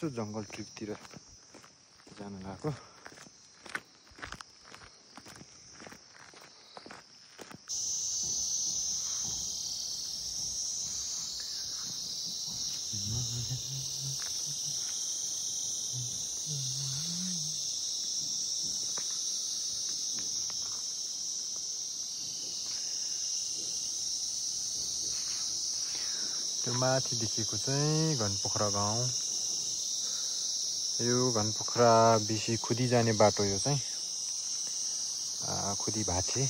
यसो जङ्गल ट्रिपतिर जान लागेको। त्यो माथि देखेको चाहिँ घनपोखरा गाउँ। यो घनपोखरा बिसी खुदी जाने बाटो। यो चाहिँ खुदी भाटे।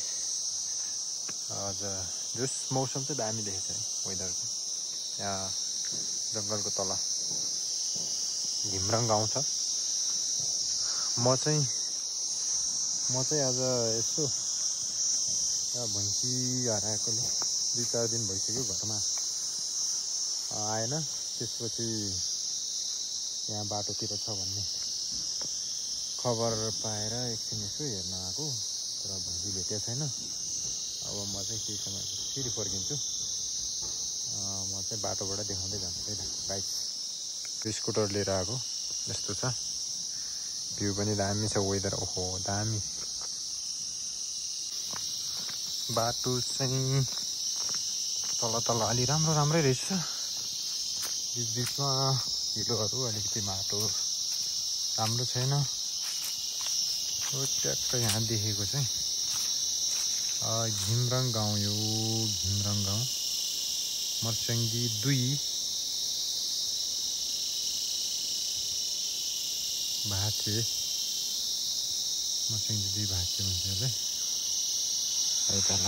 हजुर जस मौसम चाहिँ दामी देखेछ है, वेदर चाहिँ। यहाँ जङ्गलको तल घिम्रङ गाउँ छ। म चाहिँ आज यसो भैँसी हराएकोले 2-4 दिन भइसक्यो घरमा आएन। त्यसपछि यहाँ बाटोतिर छ भन्ने खबर पाएर एकछिन यसो हेर्न आएको, तर भैँसी भेटेको छैन। अब म चाहिँ केही समय फेरि फर्किन्छु। म चाहिँ बाटोबाट देखाउँदै जान्छु है त गाइस। स्कुटर लिएर आएको। यस्तो छ, भ्यू पनि दामी छ, वेदर ओहो दामी। बाटो चाहिँ तल अलि राम्रै रहेछ। बिचमा हिलोहरू अलिकति बाटो राम्रो छैन। ट्याक्क यहाँ देखेको चाहिँ घिम्रङ गाउँ। यो घिम्रङ गाउँ मर्स्याङ्गी 2 भाटे। मर्स्याङ्गी 2 भाटे भन्छ यसलाई है त। ल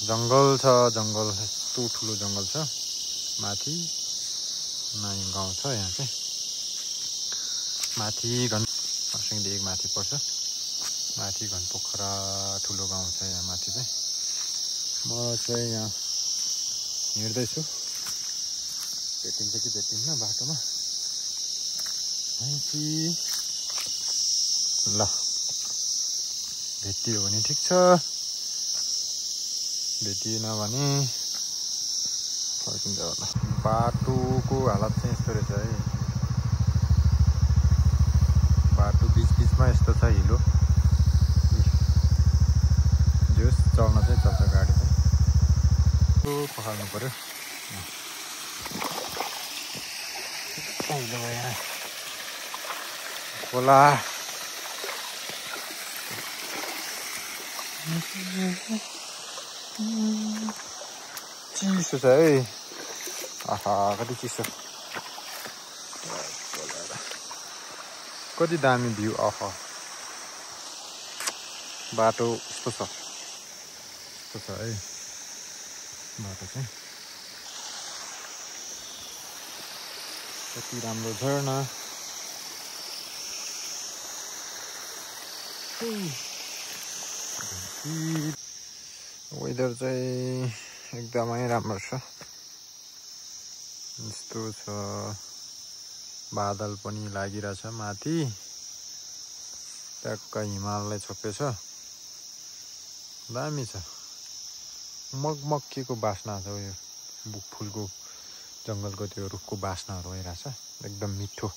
जङ्गल छ, जङ्गल यस्तो ठुलो जङ्गल छ। माथि नयाँ गाउँ छ यहाँ चाहिँ। माथि मर्स्याङ्गी 1 माथि पर्छ। माथि घनपोखरा ठुलो गाउँ छ यहाँ माथि चाहिँ। म चाहिँ यहाँ हिँड्दैछु, भेटिन्छ कि भेटिन्न बाटोमा भैँसी। ल भेटियो भने ठिक छ, भेटिएन भने फर्किन्छ होला। बाटोको हालत चाहिँ यस्तो रहेछ है। बाटो बिचमा यस्तो छ हिलो। जोस् चल्न चाहिँ चल्छ गाडी चाहिँ। पखाल्नु पर्यो। खोला चिसो छ है। आहा कति चिसो, कति दामी भ्यू। आहा बाटो यस्तो छ है बाटो चाहिँ। कति राम्रो झरना। वेदर चाहिँ एकदमै राम्रो छ। यस्तो छ, बादल पनि लागिरहेछ माथि। ट्याक्क हिमाललाई छोपेछ, दामी छ। मगमगीको बास्ना छ। यो फुलको जङ्गलको त्यो रुखको बास्नाहरू आइरहेछ, एकदम मिठो।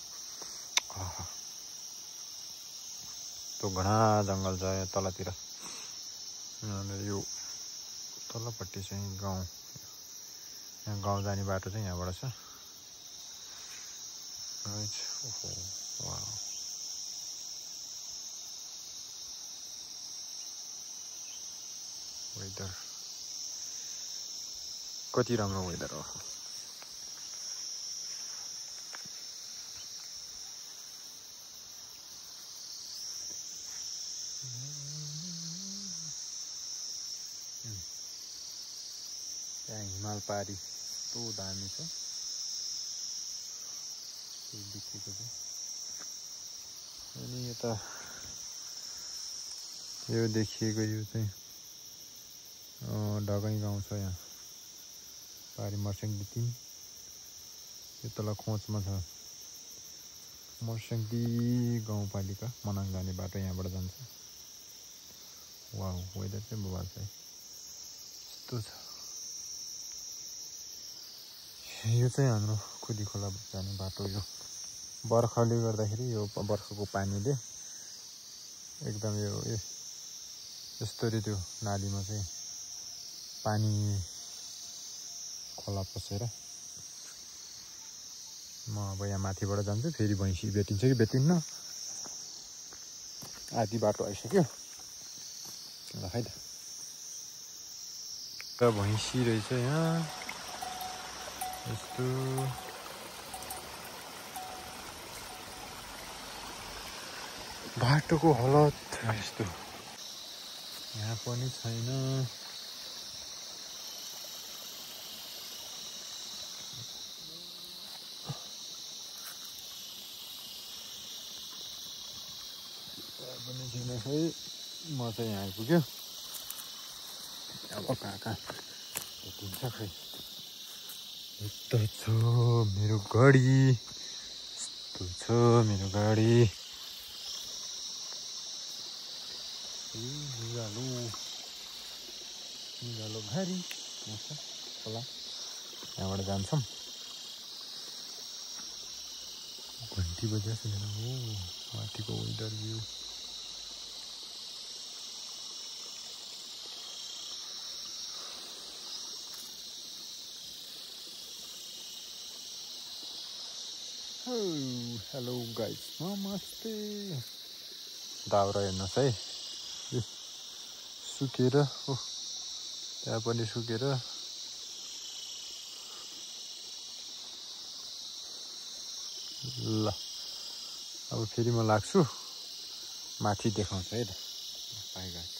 त्यो घना जङ्गल छ यहाँ तलतिर। यो तलपट्टि चाहिँ गाउँ। यहाँ गाउँ जाने बाटो चाहिँ यहाँबाट छ। ओहो वाउ, वेदर कति राम्रो वेदर हो। त्यहाँ हिमाल पारी यस्तो दामी छ। देखेको चाहिँ अनि यता यो देखिएको यो चाहिँ ढगाई गाउँ छ यहाँ पारी। मर्स्याङ्गी 3 यो तल खोचमा छ। मर्स्याङ्गी गाउँपालिका मनाङ जाने बाटो यहाँबाट जान्छ। वाउ वेदर चाहिँ बवाल छ है। यस्तो छ। यो चाहिँ हाम्रो खुदी खोला जाने बाटो यो बर्खाले गर्दाखेरि यो बर्खाको पानीले एकदम यो यस्तरी त्यो नालीमा चाहिँ पानी खोला पसेर म अब यहाँ माथिबाट जान्छु फेरि भैँसी भेटिन्छ कि भेटिन्न आधी बाटो आइसक्यो ल है त भैँसी रहेछ यहाँ यस्तो बाटोको हालत यस्तो यहाँ पनि छैन पनि छैन खै म चाहिँ यहाँ आइपुग्यो अब कहाँ भेटिन्छ खै यस्तो छ मेरो गाडी यस्तो छ मेरो गाडी निगालो घरी खोला यहाँबाट जान्छौँ घन्टी बजाएको छैन हो माथिको वेदर भ्यू हेलो गाइस नमस्ते दाउरा हेर्नुहोस् है सुकेर हो त्यहाँ पनि सुकेर ल अब फेरि म लाग्छु माथि देखाउँछु है त बाइ गाइस